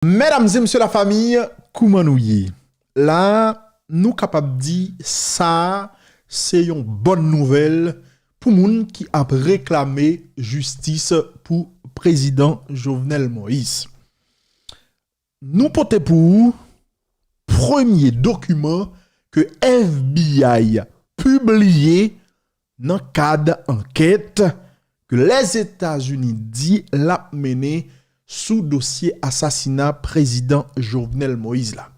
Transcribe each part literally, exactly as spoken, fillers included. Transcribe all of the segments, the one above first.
Medam e mesye lafanmi, kouman nou ye? La, nou kapab di sa se yon bòn nouvèl pou moun ki ap reklame jistis pou prezidan Jovenel Moïse. Nou pote pou ou premye dokiman ke F B I pibliye nan kad ankèt ke Lèzetazini di l ap mennen sou dosye asasina prezidan Jovenel Moïse la.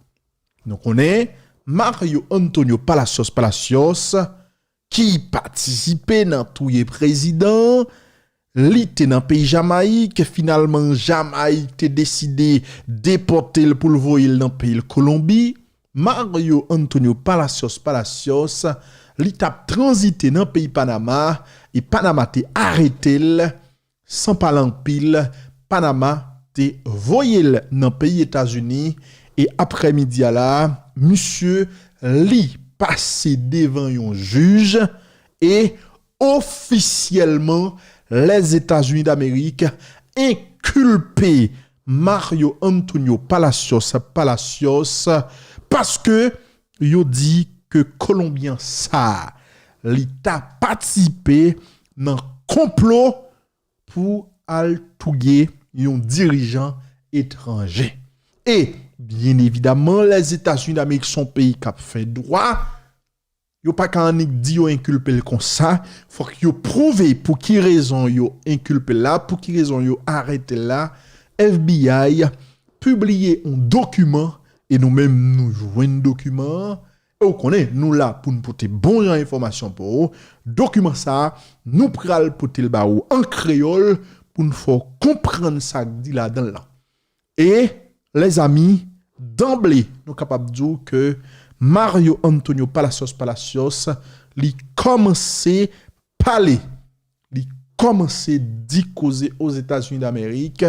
Nou konnen Mario Antonio Palacios Palacios, ki patisipe nan touye prezidan, li te nan peyi Jamayik, finalman Jamayik te deside depòte l pou l voye l nan peyi l Kolonbi. Mario Antonio Palacios Palacios, li t ap tranzite nan peyi Panama, e Panama te arete l. San pale anpil, Panama te voye l nan peyi Etazini, e aprèmidi a la, misye li pase devan yon jij e ofisyèlman Lèzetazini Damerik enkilpe Mario Antonio Palacios Palacios paske yo di ke Kolonbyen sa a, li ta patisipe nan konplo pou al touye yon dirijan etranje. E, byen evidaman, Lèzetazini Damerik se yon peyi k ap fè dwa. Yo pa ka annik di yo enkilpe l konsa. Fòk yo pwouve pou ki rezon yo enkilpe l la, pou ki rezon yo arete l la. F B I pibliye yon dokiman, e nou menm nou jwenn dokiman an. E w konnen, nou la pou n pote bon jan enfòmasyon pou ou. Dokiman sa a, nou pral pote l ba ou an kreyòl pou n fè w konprann sa k di ladan l lan. E, lèzami, danble, nou kapab di w ke Mario Antonio Palacios Palacios, li kòmanse pale, li kòmanse di koze Ozetazini Damerik,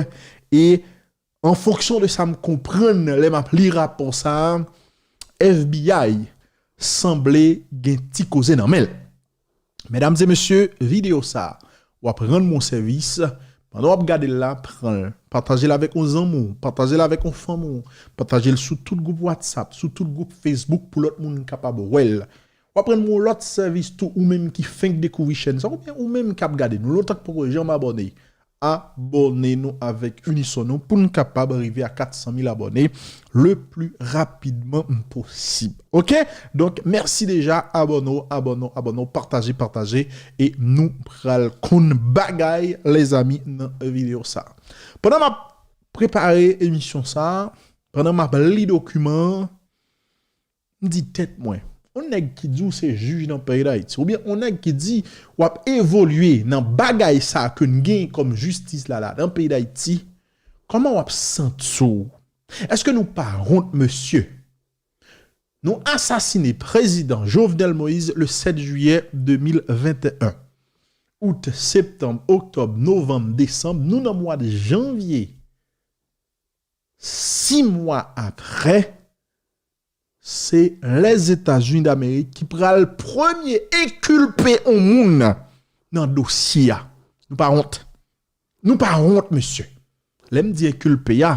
e an fonksyon de sa m konprann lè m ap li rapò sa a, F B I sanble gen ti koze nan men l. Medam e mesye, videyo sa a, w ap rann mwen sèvis. Pandan w ap gade l la, pran l, pataje l avèk yon zanmi w, pataje l avèk yon fanmi w, pataje l sou tout gwoup WhatsApp, sou tout gwoup Facebook pou lòt moun kapab wè l. W ap rann mwen yon lòt sèvis tou, ou menm ki fenk dekouvri chèn sa, oubyen ou menm k ap gade nou lontan k poko janm abòne. Abòne nou avèk Unison nou pou n kapab rive a kat san mil abòne le pli rapidman posib. Oke? Donk, mèsi deja, abòne w, abòne w, abòne w, pataje, pataje, e nou pral konn bagay, lèzami, nan videyo sa a. Pandan m ap prepare emisyon sa a, pandan m ap li dokiman an, m di tèt mwen, yon nèg ki di w se jij nan peyi Dayiti, oubyen yon nèg ki di w ap evolye nan bagay sa a ke n genyen kòm jistis la, la, nan peyi Dayiti, kòman w ap santi w? Èske nou pa wont, mesye? Nou asasine prezidan Jovenel Moïse le sèt jiyè de mil venteyen. Out, septanm, oktòb, novanm, desanm, nou nan mwa de janvye. Sis mwa apre, se Lèzetazini Damerik ki pral premye enkilpe yon moun nan dosye a. Nou pa wont. Nou pa wont, mesye. Lè m di enkilpe a,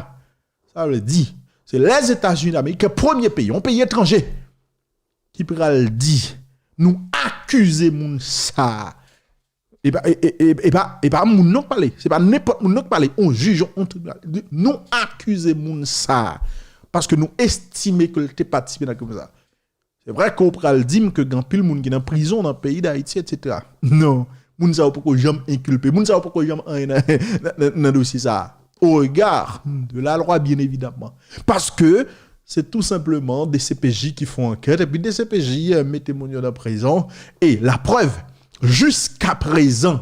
sa vle di, se Lèzetazini Damerik, premye peyi, yon peyi etranje, ki pral di, nou akize moun sa a. E pa, e, e, e, e pa, e pa moun non k pale. Se pa nenpòt moun non k pale. On jij, on tribinal. Nou akize moun sa a. Paske nou estime ke l te patisipe nan krim sa a. Se vre ke w pral di m ke gen anpil moun ki nan prizon nan peyi Dayiti, etsetera. Non. Moun sa yo poko janm enkilpe. Moun sa yo poko janm anyen nan, nan, nan, nan dosye sa a. Au regard de la loi, bien évidemment. Paske se tou senpleman D C P J ki fè ankèt, epi D C P J, euh, mete moun yo nan prizon. E laprèv, jiska prezan,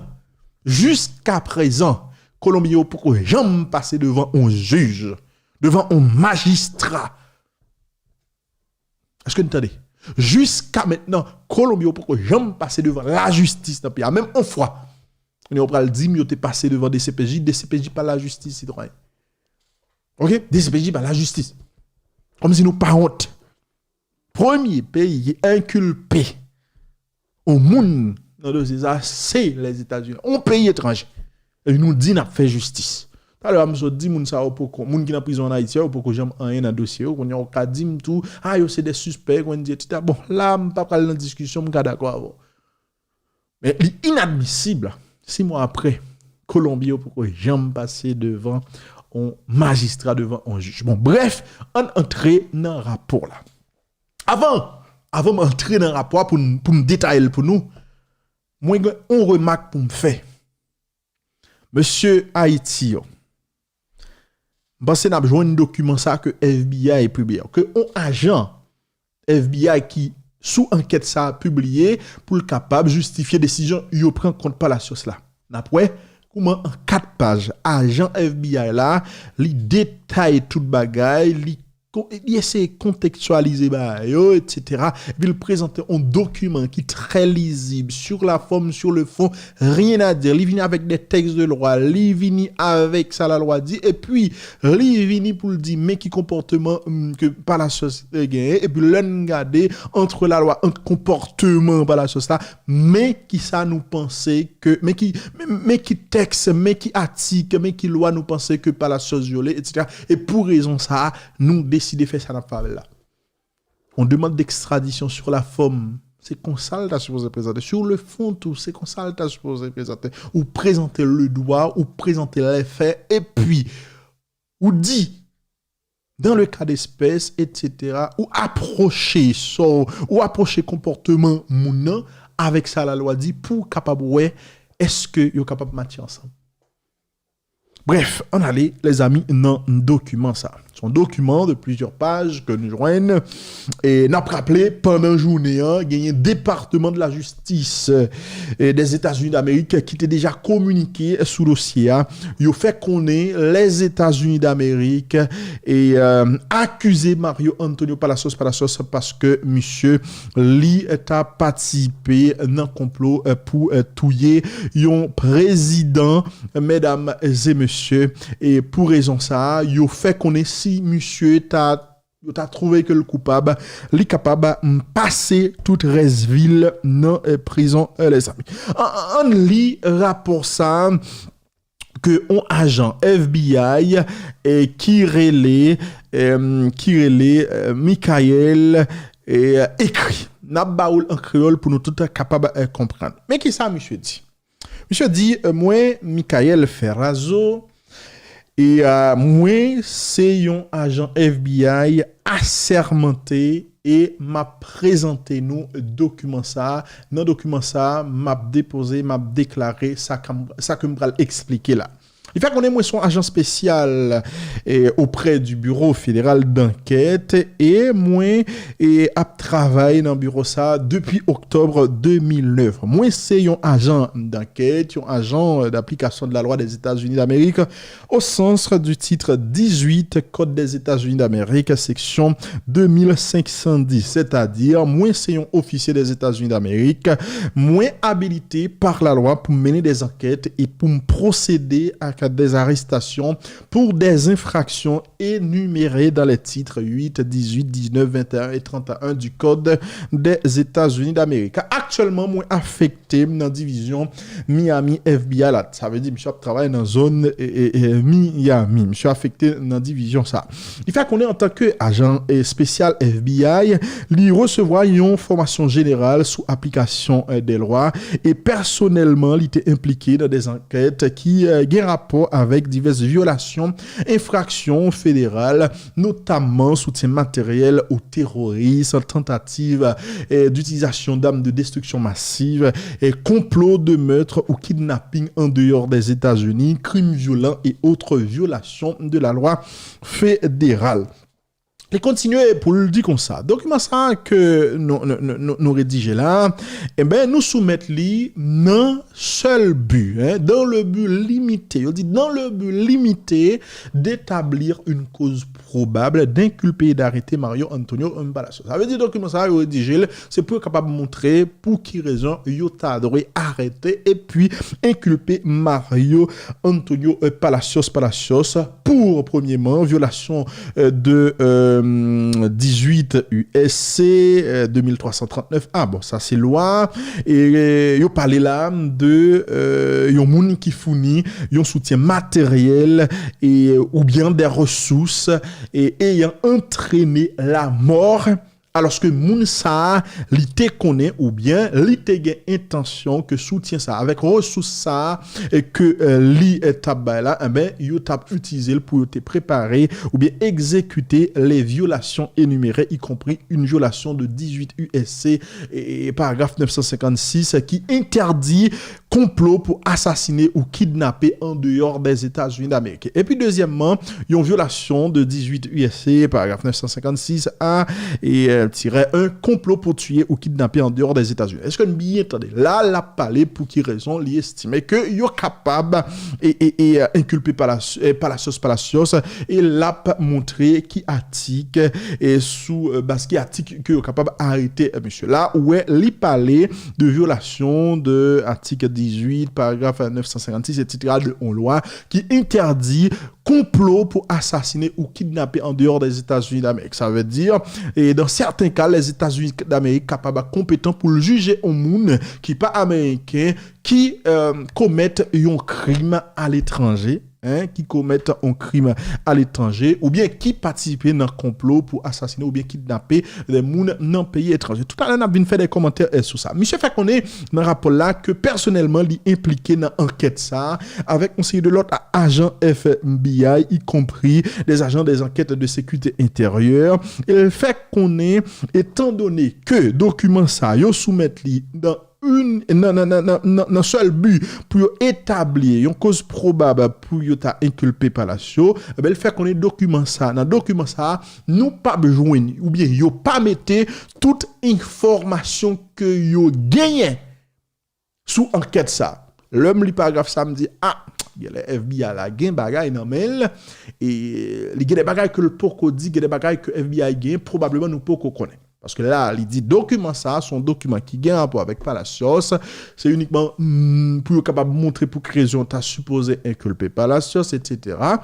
jiska prezan, Kolonbyen yo poko janm pase devan on jij, devan on majistra. Èske n tande? Jiska mentnan, Kolonbyen yo poko janm pase devan lajistis nan peyi a, menm on fwa. Kounye a w pral di m yo te pase devan D C P J, D C P J pa lajistis, sitwayen. Oke? D C P J pa lajistis. Kòmsi nou pa wont. Premye peyi ki enkilpe on moun nan dosye sa, se Lèzetazini. On peyi etranje. Epi nou di n ap fè jistis. Talè a m sot di moun sa yo poko, moun ki nan prizon an Ayiti yo poko janm anyen nan dosye yo. Kounye a ou ka di m tou, a yo se de sispèk, kondisyon, etsetera. Bon, la m pa pral nan diskisyon, m ka dakò avè w. Men li inadmisib, sis mwa apre, Kolonbyen yo poko janm pase devan yon majistra, devan yon jij. Bon, brèf, ann antre nan rapò la. Avan, avan m antre nan rapò a pou n, pou m detaye l pou nou, mwen gen yon remak pou m fè. Mesye Ayiti yo, m panse n ap jwenn dokiman sa ke F B I pibliye, ke yon ajan F B I ki sou ankèt sa a pibliye pou l kapab jistifye desizyon yo pran kont Palacios la. N ap wè kouman an kat paj, ajan F B I la, li detaye tout bagay, li, li eseye kontekstyalize bagay yo, etsetera. Epi l prezante yon dokiman ki trè lizib, sur la forme, sur le fond, rien à dire. Li vini avèk de tèks de lwa, li vini avèk sa lalwa di, epi li vini pou l di, men ki konpòteman, mm, ke Palacios te genyen, epi lè n gade, entre la loi, ant konpòteman Palacios la, men ki sa nou panse ke, men ki, men, men ki tèks, men ki atik, men ki lwa nou panse ke Palacios vyole, etsetera. E pou rezon sa a, nou deside fè sa n ap fè avè l la. On demande d'extradition sur la forme. Se konsa l ta sipoze prezante. Sur le fond tou, se konsa l ta sipoze prezante. Ou prezante le droit, ou prezante les faits, epi ou di, dans le cas d'espèce, etsetera, ou apwoche sa, ou apwoche konpòteman moun nan avèk sa lalwa di pou w kapab wè èske yo kapab matche ansanm. Brèf, ann ale, lèzami, nan dokiman sa. Se yon dokiman de plizyè paj ke nou jwenn. E n ap raple, pandan jounen an, genyen Depatman de la Jistis, e, dèzetazini damerik ki te deja kominike sou dosye a. Yo fè konnen Lèzetazini damerik e, e, akize Mario Antonio Palacios, Palacios paske misye li ta patisipe nan konplo, e, pou, e, touye yon prezidan, medam e mesye. E pou rezon sa a, yo fè konnen si misye ta, yo ta twouve ke l koupab, li kapab, mm, pase tout rès vi l nan, e, prizon, e, lèzami. An, an, ann li rapò sa a ke yon ajan F B I, e, ki rele, e, ki rele, e, Michael, e, ekri. N ap ba w l an kreyòl pou nou tout kapab, e, konprann. Men ki sa misye di? Misye di, e, mwen, Michael Ferrazo, e, e, mwen se yon ajan F B I asèmante e m ap prezante nou dokiman sa a. Nan dokiman sa a, m ap depoze, m ap deklare sa k, sa ke m pral eksplike la. Li fè konnen mwen se yon ajan espesyal, e, auprès du Bureau Fédéral d'Enquête e mwen, e, ap travay nan biwo sa a depi oktòb de mil nèf. Mwen se yon ajan d'ankèt, yon agent d'application de la loi des États-Unis d'Amérique, au sens du titre dix-huit Code des États-Unis d'Amérique, section deux mille cinq cent dix, sètadi mwen se yon ofisye Dèzetazini Damerik, mwen abilite pa lalwa pou m mennen dè ankèt e pou m pwosede ak dè arestasyon pour des infractions énumérées dans les titres huit, dix-huit, dix-neuf, vingt et un et trente et un du Code des États-Unis d'Amérique. Aktyèlman, mwen afekte nan divizyon Miami F B I la. Sa vle di, misye ap travay nan zòn, e, e, e, Miami. Misye afekte nan divizyon sa. Li fè konnen antanke ajan, e, espesyal F B I, li resevwa yon fòmasyon jeneral sou aplikasyon, e, dè lwa e pèsonèlman, li te enplike nan dè ankèt ki, e, gen rapò avèk divès vyolasyon, enfraksyon federal, notamman soutyen materyèl o teworis, tantativ, e, d'itilizasyon d'armes de destruction massive, e, complot de meurtre ou kidnapping en dehors des États-Unis, crimes violents et autres violations de la loi fédérale. Li kontinye pou l di konsa, dokiman sa a ke nou, nou, nou, nou, nou redije la, enben, nou soumèt li nan sèl bi, en, dans le but limité, yo di dans le but limité d'établir une cause probable d'inculper et d'arrêter Mario Antonio Palacios. Sa vle di dokiman sa a, yo redije l, se pou yo kapab montre pou ki rezon yo ta dwe arete epi enkilpe Mario Antonio, e, Palacios, Palacios, pour, premyèman, vyolasyon, euh, de, euh, dizuit U S C, euh, de mil twa san trantnèf. Ah bon, sa se lwa. E, euh, yo pale la de, euh, yon moun ki founi yon soutyen materyèl e, euh, oubyen de resous e ayant entraîné la mort, alòske moun sa a, li te konnen oubyen li te gen entansyon ke soutyen sa a, avèk resous sa a, e ke, euh, li, euh, t ap bay la, enben, yo t ap itilize l pou yo te prepare oubyen egzekite les violations énumérées, y compris une violation de dizuit U S C, e, e paragraf nèf san senkannsis, ki entèdi konplo pou asasine ou kidnape an deyò dèzetazini damerik. Epi, dezyèmman, yon vyolasyon de dizuit U S C, paragraf nèf san senkannsis A, e, euh, tirè en, konplo pou tiye ou kidnape an deyò dèzetazini. Èske n byen tande? La, l ap pale pou ki rezon li estime ke yo kapab e, e, e, euh, enkilpe Palacios, e, Palacios, Palacios, e l ap montre ki atik, e sou, euh, baz ki atik ke yo kapab arete, euh, misye. La, ou wè, li pale de vyolasyon de atik dizuit, paragraf nèf san senkannsis, etsetera, de yon lwa ki entèdi konplo pou asasine ou kidnape an deyò dèzetazini damerik. Sa vle di, e dans certains cas, les États-Unis d'Amérique kapab konpetan pou l jije yon moun ki pa ameriken, ki, euh, komèt yon krim aletranje, hein, ki komèt yon krim aletranje, oubyen ki patisipe nan konplo pou asasine oubyen kidnape de moun nan peyi etranje. Toutalè, n ap vin fè de kòmantè, euh, sou sa. Misye fè konnen nan rapò l la ke pèsonèlman li enplike nan ankèt sa a avèk yon seri de lòt a-, ajan F B I, y compris des agents des enquêtes de sécurité intérieure. E l fè konnen, etandone ke dokiman sa a, yo soumèt li nan yon, nan, nan, nan, nan, nan, nan sèl bi pou yo etabli yon koz pwobab pou yo ta enkilpe Palacio, enben, l fè konnen dokiman sa, nan dokiman sa, nou p ap jwenn, oubyen yo pa mete tout enfòmasyon ke yo genyen sou ankèt sa. Lè m li paragraf sa, m di, ah, genlè F B I la gen bagay nan men l, e li gen de bagay ke l poko di, gen de bagay ke F B I gen, pwobableman nou poko konnen. Paske la, li di dokiman sa, se yon dokiman ki gen rapò avèk Palacios, se inikman, mm, pou yo kapab montre pou ki rezon ta sipoze enkilpe Palacios, etsetera.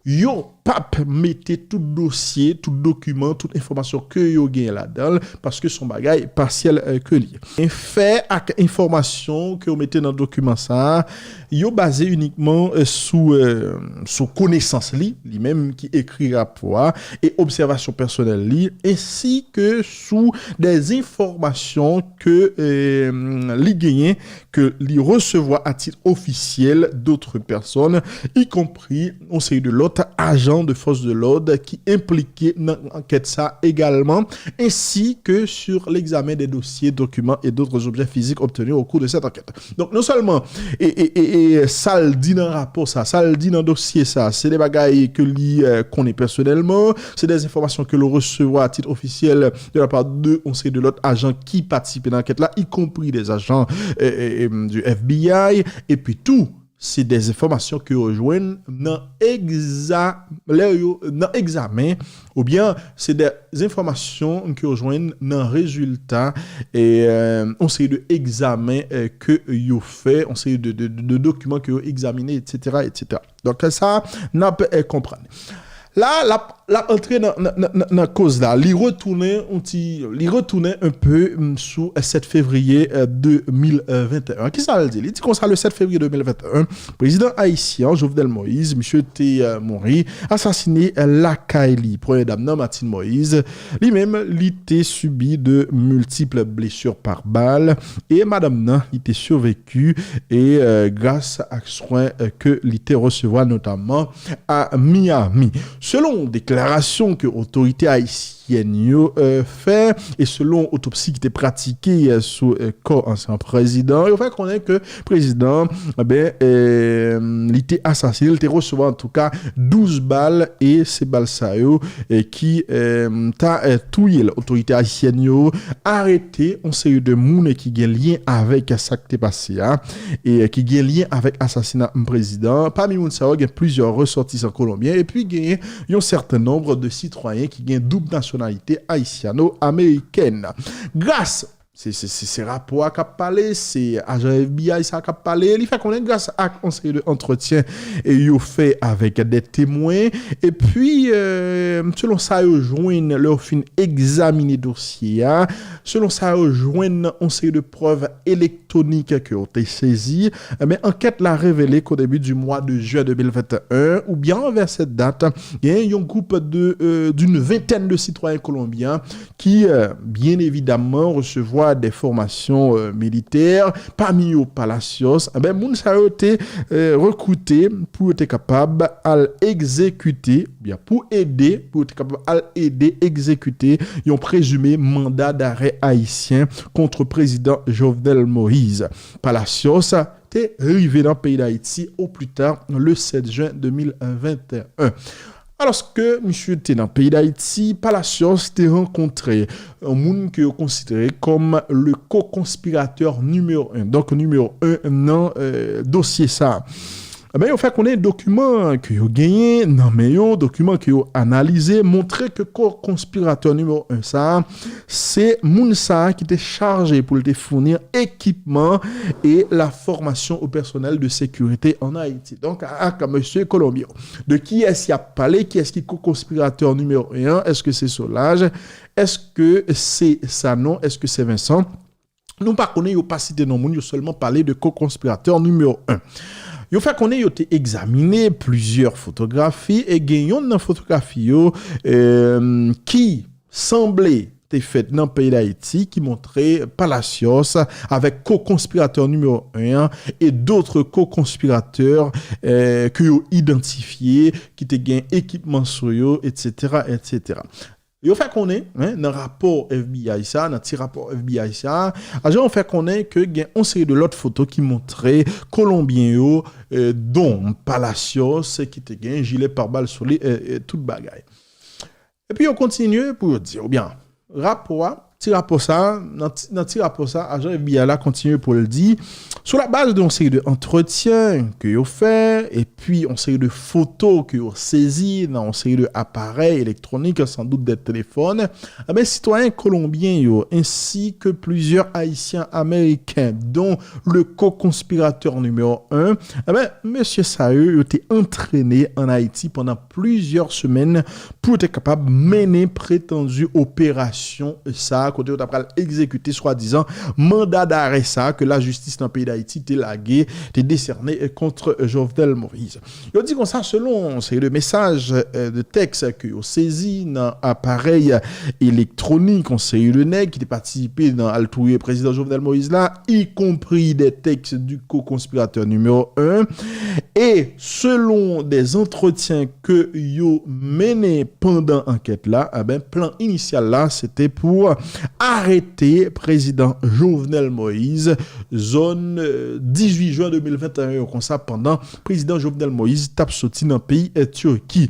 Yo p ap mete tout dosye, tout dokiman, tout enfòmasyon ke yo genyen ladan l, paske se yon bagay pasyèl, euh, ke li ye. Fè ak enfòmasyon ke yo mete nan dokiman sa a, yo baze inikman, euh, sou, euh, sou konesans li, li menm ki ekri rapò a, e obsèvasyon pèsonèl li, ensi ke sou de enfòmasyon ke, euh, li genyen, ke li resevwa a tit ofisyèl d'autres personnes, y compris yon seri de lòt ajan de fòs de lòd ki enplike nan ankèt sa egalman, ensi ke sur l'examen des dossiers, documents et d'autres objets physiques obtenus au cours de cette enquête. Donk, non sèlman, e, e, e, e, sa l di nan rapò sa, sa l di nan dosye sa, se de bagay ke li, euh, konnen pèsonèlman, se de enfòmasyon ke l resevwa a tit ofisyèl de la part de yon seri de lòt ajan ki patisipe nan ankèt la, y compris des agents, euh, euh, euh, du F B I, epi tou, se de enfòmasyon ke yo jwenn nan egza-, lè yo, nan egzamen, oubyen se de enfòmasyon ke yo jwenn nan rezilta, e, euh, yon seri de egzamen, euh, ke yo fè, yon seri de, de, de, de dokiman ke yo egzamine, etsetera, etsetera. Donk, sa, n ap, euh, konprann. La, l ap, l ap antre nan, nan, nan, nan, nan koz la. Li retounen yon ti, li retounen un peu, mm, sou, euh, sèt fevriye, euh, de mil venteyen. Kisa l di? Li di konsa, le sept février deux mille vingt et un, prezidan ayisyen an, Jovenel Moïse, misye te, euh, mouri, asasine, euh, lakay li. Premyè dam nan, Martine Moïse, li menm, li te sibi de miltiples blessures par balle e madanm nan, li te sivekiv e, euh, gras ak swen, euh, ke li te resevwa, notamman a Miami. Selon deklarasyon ke otorite ayisyèn yo, euh, fè e selon otopsi ki te pratike, euh, sou, euh, kò ansyen prezidan, yo fè konnen ke prezidan, ben, euh, li te asasine, li te resevwa antouka douz bal e se bal sa yo, euh, ki, euh, ta, euh, touye l. Otorite ayisyèn yo arete yon seri de moun ki gen lyen avèk sa k te pase a e ki gen lyen avèk asasina prezidan. Pami moun sa yo, gen plizyè resòtisan kolonbyen epi gen yon sèten nonb de sitwayen ki gen doub nasyonalite ayisyano-amerikèn. Gras, Se, se, se, se rapò a k ap pale, se ajan F B I sa k ap pale. Li fè konnen gras ak yon seri de antretyen e yo fè avèk de temwen. Epi, euh, selon sa yo jwenn lè yo fin egzamine dosye a, selon sa yo jwenn nan yon seri de prèv elektwonik ke yo te sezi, enben, ankèt la revele qu'au début du mois de juin deux mille vingt et un, ou bien envè sèt dat, gen yon gwoup de, euh, d'une vingtaine de citoyens colombiens ki, euh, byen evidamman, resevwa de fòmasyon, euh, militè, pami yo Palacios. Enben, moun sa yo te, euh, rekrite pou yo te kapab al egzekite, oubyen pou ede, pou yo te kapab al ede egzekite yon prezime manda darè ayisyen kont prezidan Jovenel Moïse. Palacios te rive nan peyi Dayiti au plus tard le sept juin deux mille vingt et un. Alòske misye te nan peyi Dayiti, Palacios te rankontre yon moun ke yo konsidere kòm le co-conspirateur numéro un. Donk, nimewo en nan, euh, dosye sa. Enben, yo fè konnen dokiman ke yo genyen nan men yo, dokiman ke yo analize, montre ke co-conspirateur numéro un sa, se moun sa ki te chaje pou l te founi ekipman e la formation au personnel de sécurité en Haïti. Donk, ak mesye Colombio. De kiyès y ap pale? Kiyès ki co-conspirateur numéro un an? Èske se Solages? Èske se Sanon? Èske se Vincent? Nou pa konnen, yo pa site non moun, yo sèlman pale de co-conspirateur numéro un. Yo fè konnen yo te egzamine plizyè fotografi e gen yonn nan fotografi yo, euh, ki sanble te fèt nan peyi Dayiti ki montre Palacios avèk co-conspirateur numéro un an e d'autres co-conspirateurs, euh, ke yo idantifye, ki te gen ekipman sou yo, et cetera, et cetera. Yo fè konnen, hein, nan rapò F B I sa, nan ti rapò F B I sa, ajan yo fè konnen ke gen yon seri de lòt foto ki montre Kolonbyen yo, euh, dont Palacios, ki te gen jilè pare-bal sou li, euh, euh, tout bagay. Epi yo kontinye pou yo di, oubyen, rapò a, ti rapò sa, nan ti, nan ti rapò sa, ajan F B I la kontinye pou l di, sur la base de yon seri de antretyen ke yo fè, epi yon seri de foto ke yo sezi nan yon seri de aparèy elektwonik, sans doute des téléphones, enben, sitwayen kolonbyen yo, ensi ke plizyè Ayisyen Ameriken, dont le co-conspirateur numéro un, enben, mesye sa yo, yo te antrene ann Ayiti pandan plizyè semèn pou te kapab mennen pretandi operasyon sa, kote yo ta pral egzekite swadizan manda darè sa ke lajistis nan peyi Dayiti te lage, te desène kont Jovenel Moïse. Yo di konsa, selon yon seri de mesaj, euh, de tèks ke yo sezi nan aparèy elektwonik, yon seri de nèg ki te patisipe nan al touye prezidan Jovenel Moïse la, y compris des textes du co-conspirateur numéro un, e selon des entretiens ke yo mennen pandan ankèt la, enben, plan inisyal la, se te pou arete prezidan Jovenel Moïse, zòn, euh, dizuit jen de mil venteyen yo konsa, pandan prezidan Jovenel Moïse t ap soti nan peyi, euh, Tiki.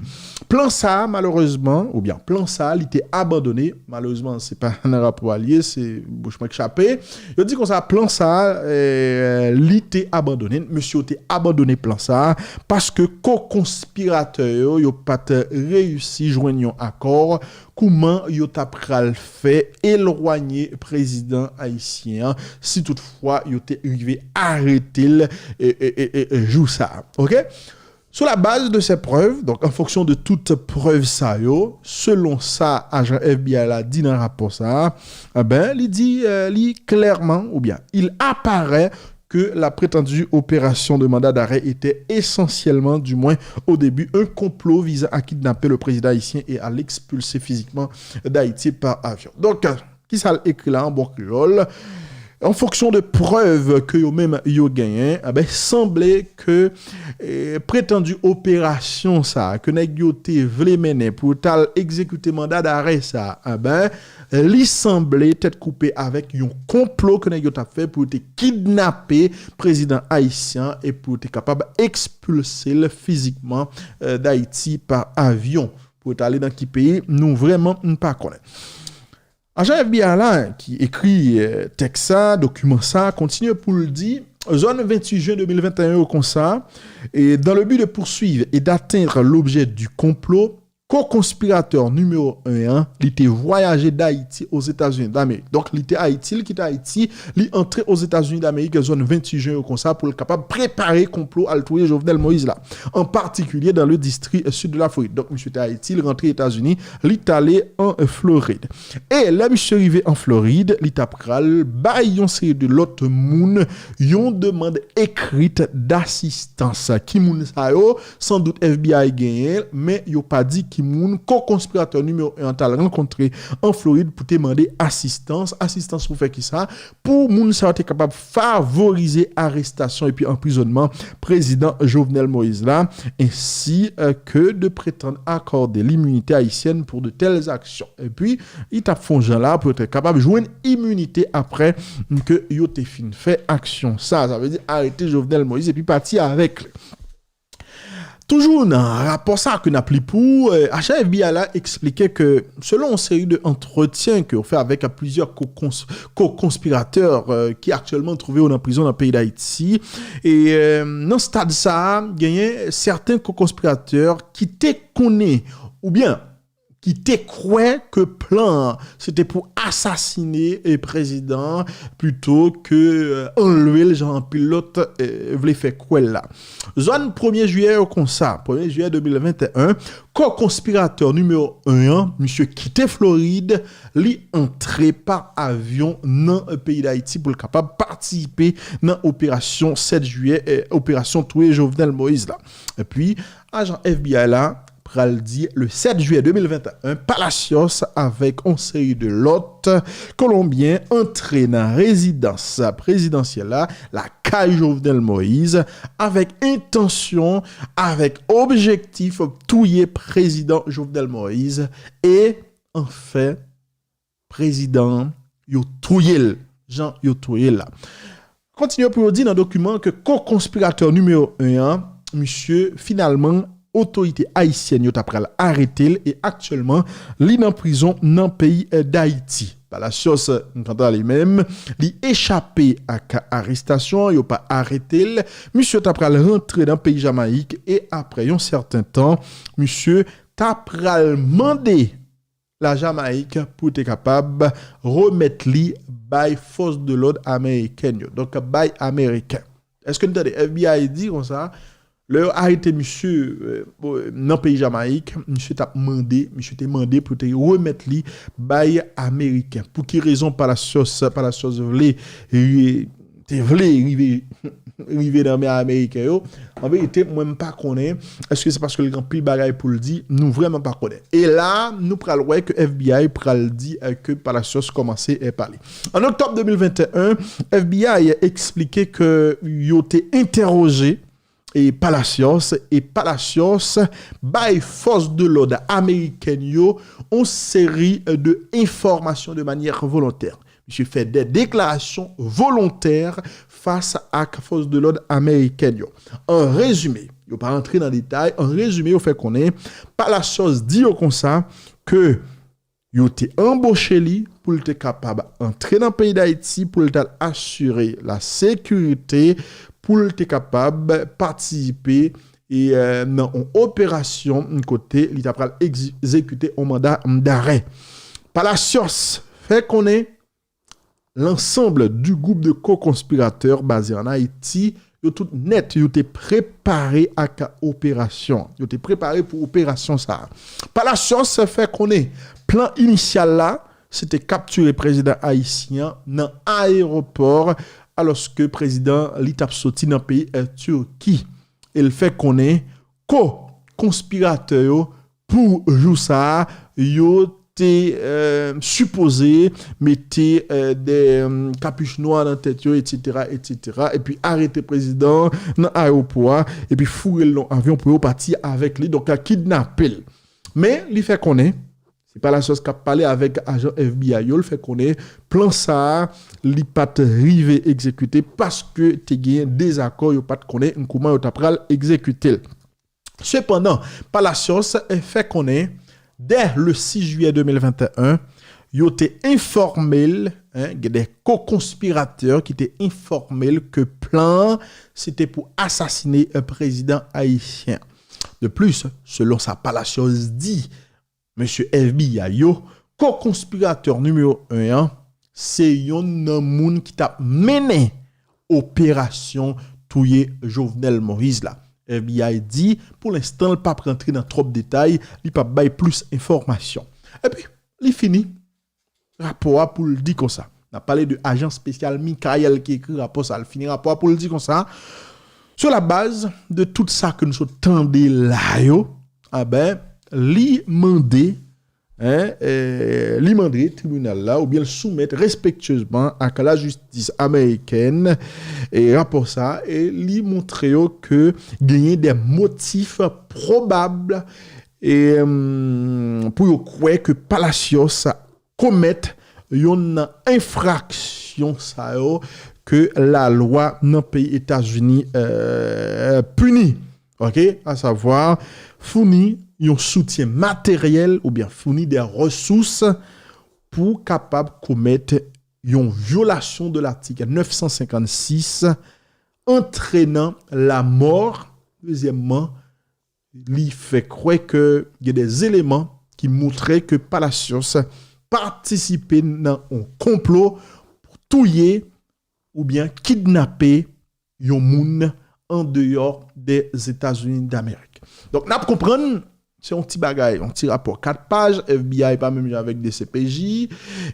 Plan sa a, malerezman, oubyen plan sa a, li te abandone. Malerezman, se pa nan rapò a l ye, se bouch mwen k chape. Yo di konsa, plan sa a, eh, li te abandone. Mesye yo te abandone plan sa a paske ko-konspiratè yo, yo pa t reyisi jwenn yon akò kouman yo ta pral fè elwanye prezidan ayisyen an, si toutfwa yo te rive arete l, e, e, e, e, e, jou sa a. Oke? Sur la base de ces preuves, donc en fonction de toutes preuves sa yo, selon sa ajan F B I la di nan rapò sa a, eh ben, li di, euh, li clairement, ou bien, il apparaît que la prétendue opération de mandat d'arrêt était essentiellement, du moins au début, un complot visant à kidnapper le président haïtien et à l'expulser physiquement d'Haïti par avion. Donc, euh, ki sa l ekri la an bon kreyòl? En fonction de preuves ke yo menm yo genyen, eh ben, sanble ke, eh, prétendue opération sa a, ke nèg yo te vle mennen pou yo t al egzekite manda darè sa a, eh ben, li sanble tèt koupe avèk yon konplo ke nèg yo t ap fè pou yo te kidnape prezidan ayisyen e pou yo te kapab ekspilse l fizikman, eh, Dayiti pa avyon. Pou yo t ale nan ki peyi, nou vrèman n pa konnen. Ajan F B I la, ki ekri, eh, tèks sa, dokiman sa, kontinye pou l di, zòn ventuit jen de mil venteyen yo konsa, et dans le but de poursuivre et d'atteindre l'objet du complot, ko-konspiratè nimewo en an, li te vwayaje d Ayiti Ozetazini Damerik. Donk, li te Ayiti, li kite Ayiti, li antre Ozetazini Damerik, zòn venntuit jen yo konsa, pou l kapab prepare konplo al touye Jovenel Moïse la, an patikilye dan le distri sid de la Florid. Donk, misye te Ayiti, li rantre Etazini, li t ale an Florid. E lè misye rive an Florid, li t ap pral bay yon seri de lòt moun yon demann ekrit dasistans. Ki moun sa yo? Sandout F B I genyen, men yo pa di ki moun ko-konspiratè nimewo en an t al rankontre an Florid pou te mande asistans. Asistans pou fè kisa? Pou moun sa yo te kapab favorize arestasyon epi anprizònman prezidan Jovenel Moïse la, ensi ke de prétendre accorder l'immunité haïtienne pour de telles actions. Epi, li t ap fè yon jan la pou yo te kapab jwenn iminite apre ke yo te fin fè aksyon sa. Sa vle di arete Jovenel Moïse epi pati avèk li. Toujou nan rapò sa ke n ap li pou ou, ajan F B I la eksplike ke selon yon seri de antretyen ke yo fè avèk plizyè ko-konspiratè ki aktyèlman twouve yo nan prizon nan peyi Dayiti, e nan stad sa a, genyen sèten ko-konspiratè ki te konnen oubyen ki te kwè ke plan an se te pou asasine prezidan an plito ke anlve l jan anpil lòt vle fè kwè l la. Zòn premye jiyè yo konsa, premye jiyè de mil venteyen, ko-konspiratè nimewo en an, misye kite Florid, li antre pa avyon nan peyi Dayiti pou l kapab patisipe nan operasyon sèt jiyè, operasyon touye Jovenel Moïse la. Epi, ajan F B I la pral di le sèt jiyè de mil venteyen, Palacios avèk yon seri de lòt Kolonbyen antre nan rezidans prezidansyèl la, lakay Jovenel Moïse, avèk entansyon, avèk objektif touye prezidan Jovenel Moïse e anfen prezidan an, yo touye l jan yo touye l la. Kontinye pou yo di nan dokiman ke ko-konspiratè nimewo en an, misye finalman otorite ayisyèn yo ta pral arete l e aktyèlman li nan prizon nan peyi Dayiti. Palacios, kanta li menm, li echape ak arestasyon, yo pa arete l. Misye ta pral rantre nan peyi Jamayik e apre yon sèten tan, misye ta pral mande Lajamayik pou te kapab remèt li bay fòs de lòd amerikèn yo. Donk, bay ameriken. Èske n tande F B I di konsa, lè yo arete misye nan peyi Jamayik, misye t ap mande, misye te mande pou te remèt li bay ameriken. Pou ki rezon Palacios, Palacios vle te vle rive rive nan men ameriken yo? An verite, mwen m pa konnen. Èske se paske l gen anpil bagay pou l di? Nou vrèman pa konnen. E la, nou pral wè ke F B I pral di ke Palacios kòmanse pale. An oktòb de mil venteyen, F B I eksplike ke yo te entèwoje e Palacios, e Palacios bay fòs de lòd amerikèn yo yon seri de enfòmasyon de manyè volontè. Misye fè de deklarasyon volontè fas ak fòs de lòd amerikèn yo. An rezime, yo pa rantre nan detay, an rezime, yo fè konnen Palacios di yo konsa ke yo te anboche li pou l te kapab antre nan peyi Dayiti, pou l t al asire la sekirite, pou l te kapab patisipe e nan yon operasyon kote li ta pral egzekite yon manda darè. Palacios fè konnen lansanble di gwoup de ko-konspiratè baze an Ayiti, yo tout nèt, yo te prepare ak operasyon. Yo te prepare pou operasyon sa a. Palacios fè konnen plan inisyal la, se te kaptire prezidan ayisyen an nan ayewopò, alòske prezidan li t ap soti nan peyi Turki. E l fè konnen ko-konspiratè yo pou jou sa a, yo te sipoze mete de kapich nwa nan tèt yo, etsetera, etsetera, epi arete prezidan an nan ayewopò a, epi foure l nan avyon pou yo pati avèk li, donk kidnape l. Men, li fè konnen, se Palacios k ap pale avèk ajan F B I yo, l fè konnen plan sa a, li pa t rive egzekite paske te genyen dezakò, yo pa t konnen kouman yo ta pral egzekite l. Sepandan, Palacios fè konnen, dè le sis jiyè de mil venteyen, yo te enfòme l, gen de ko-konspiratè ki te enfòme l ke plan an, se te pou asasine prezidan ayisyen. De plis, selon sa Palacios di, mesye F B I yo, ko-konspiratè nimewo en an, se yonn nan moun ki t ap mennen operasyon touye Jovenel Moïse la. F B I di, pou lenstan, l p ap rantre nan twòp detay, li p ap bay plis enfòmasyon. Epi, li fini rapò a pou l di konsa. N ap pale de ajan espesyal Michael ki ekri rapò sa. L fini rapò a pou l di konsa, sou la baz de tout sa ke nou sot tande la yo, a ben, li mande, en, eh, li mande tribinal la, oubyen l soumèt respektyezman ak lajistis amerikèn, e rapò sa, e li montre yo ke genyen de motif pwobab, e, em, pou yo kwè ke Palacios komèt yonn nan enfraksyon sa yo ke lalwa nan peyi Etazini, eh, pini. Ok? Asavwa, founi yon soutyen materyèl oubyen founi de resous pou kapab komèt yon vyolasyon de latik nèf san senkannsis, antrenan lamò. Dezyèmman, li fè kwè ke gen de eleman ki montre ke Palacios patisipe nan yon konplo pou touye oubyen kidnape yon moun an deyò de Etazini Damerik. Donk, n ap konprann, se yon ti bagay, yon ti rapò kat paj, F B I pa menm jan avèk D C P J,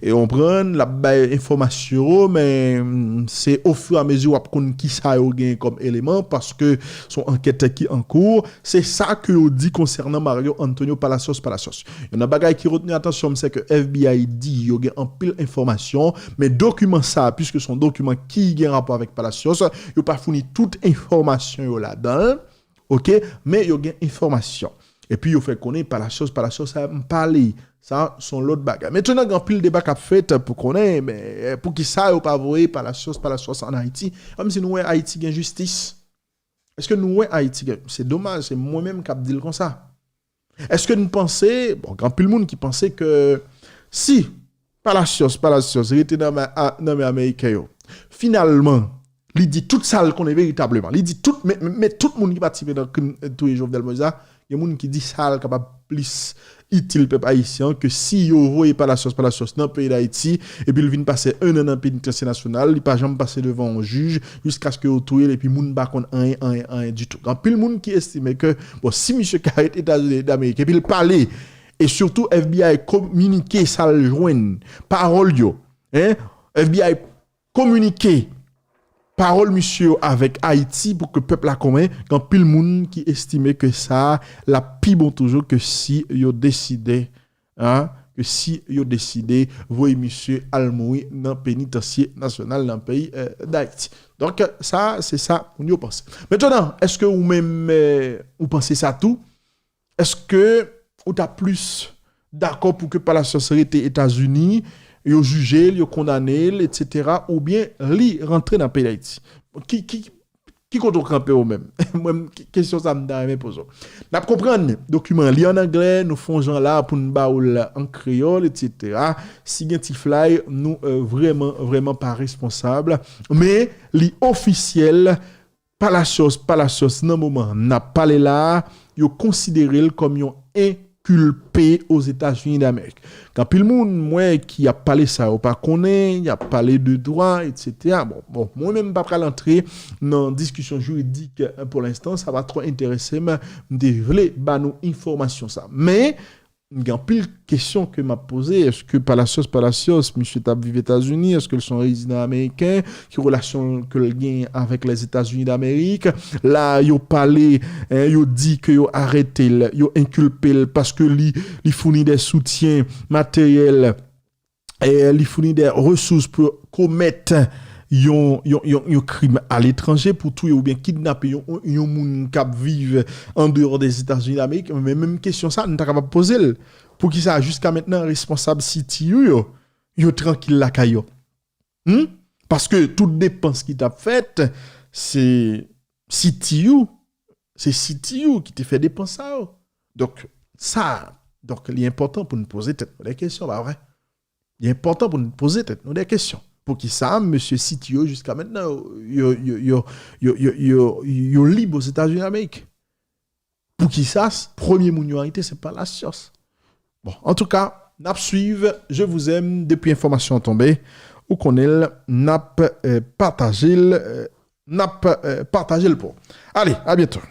e w konprann, l ap bay enfòmasyon, men, mm, se ofiramezi w ap konn kisa yo genyen kòm eleman, paske se yon ankèt ki an kou. Se sa ke yo di konsènan Mario Antonio Palacios Palacios. Yon nan bagay ki retni atansyon m, se ke F B I di yo gen anpil enfòmasyon, men dokiman sa, piske se yon dokiman ki gen rapò avèk Palacios, yo pa founi tout enfòmasyon yo ladan l, ok, men yo gen enfòmasyon. Epi yo fè konnen Palacios, Palacios sa m pale. Sa, se yon lòt bagay. Mentnan, gen anpil deba k ap fèt pou konnen, men, eh, poukisa yo pa voye Palacios, Palacios ann Ayiti? Kòmsi nou wè Ayiti gen jistis. Èske nou wè Ayiti gen, se domaj, se mwen menm k ap di l konsa. Èske n panse, bon, gen anpil moun ki panse ke si Palacios, Palacios rete nan men, a, nan men Ameriken yo, finalman, li di tout sa l konnen veritableman. Li di tout, men, men, men tout moun ki patisipe nan krim, eh, touye Jovenel Moïse la, gen moun ki di sa l kapab plis itil pèp ayisyen an ke si yo voye Palacios, Palacios nan peyi Dayiti, epi l vin pase en an nan penitansye nasyonal, li pa janm pase devan yon jij, jiskaske yo touye l, epi moun pa konn anyen, anyen, anyen ditou. Gen anpil moun ki estime ke, bon, si misye ka ret Etazini Damerik, epi l pale, e sitou F B I kominike sa l jwenn, pawòl yo, en, F B I kominike pawòl misye yo avèk Ayiti pou ke pèp la konnen, gen anpil moun ki estime ke sa l ap pi bon toujou ke si yo deside, en, ke si yo deside voye misye al mouri nan penitansye nasyonal nan peyi, eh, Dayiti. Donk, sa, se sa moun yo panse. Mentnan, èske ou menm, eh, ou panse sa tou? Èske ou ta plis dakò pou ke Palacios rete Etazini, yo jije l, yo kondane l, etsetera, oubyen li rantre nan peyi Dayiti? Ki, ki, ki kote w kanpe ou menm? Mwen, ki, kesyon sa m ta renmen poze w. N ap konprann dokiman an, li an anglè, nou fè yon jan la pou n ba w l an kreyòl, etsetera. Si gen ti flay, nou, eh, vrèman, vrèman pa responsab. Men li ofisyèl, Palacios, Palacios, nan moman n ap pale la a, yo konsidere l kòm yon enkilpe Ozetazini Damerik. Gen anpil moun, m wè, ki ap pale sa yo pa konnen, y ap pale de dwa, etsetera. Bon, bon, mwen menm, m pa pral antre nan diskisyon jiridik, eh, pou lenstan, sa pa twò enterese m, m te vle ba nou enfòmasyon sa. Men, gen anpil kesyon ke m ap poze. Èske Palacios, Palacios, misye t ap viv Etazini? Èske l se yon rezidan ameriken? Ki relasyon ke l genyen avèk Lèzetazini Damerik? La, yo pale, en, yo di ke yo arete l, yo enkilpe l paske li, li founi de soutyen materyèl, e li founi de resous pou komèt yon, yon, yon, yon krim aletranje, pou touye oubyen kidnape yon, yon moun k ap viv an deyò Dèzetazini Damerik. Men menm kesyon sa, nou ta kapab poze l. Poukisa, jiska mentnan, responsab C T U yo, yo trankil lakay yo? Hmm? Paske tout depans ki t ap fèt, se C T U, se C T U ki te fè depans sa yo. Donk, sa, donk, li enpòtan pou n poze tèt nou de kesyon, pa vre? Li enpòtan pou n poze tèt nou de kesyon. Poukisa mesye C T U yo jiska mentnan, yo, yo, yo lib Ozetazini Damerik? Poukisa premye moun yo arete se Palacios? Bon, antouka, n ap swiv, je vous aime, depi enfòmasyon an tonbe, ou konnen l, n ap eh, pataje l, eh, n ap eh, pataje l pou. Ale, a byento.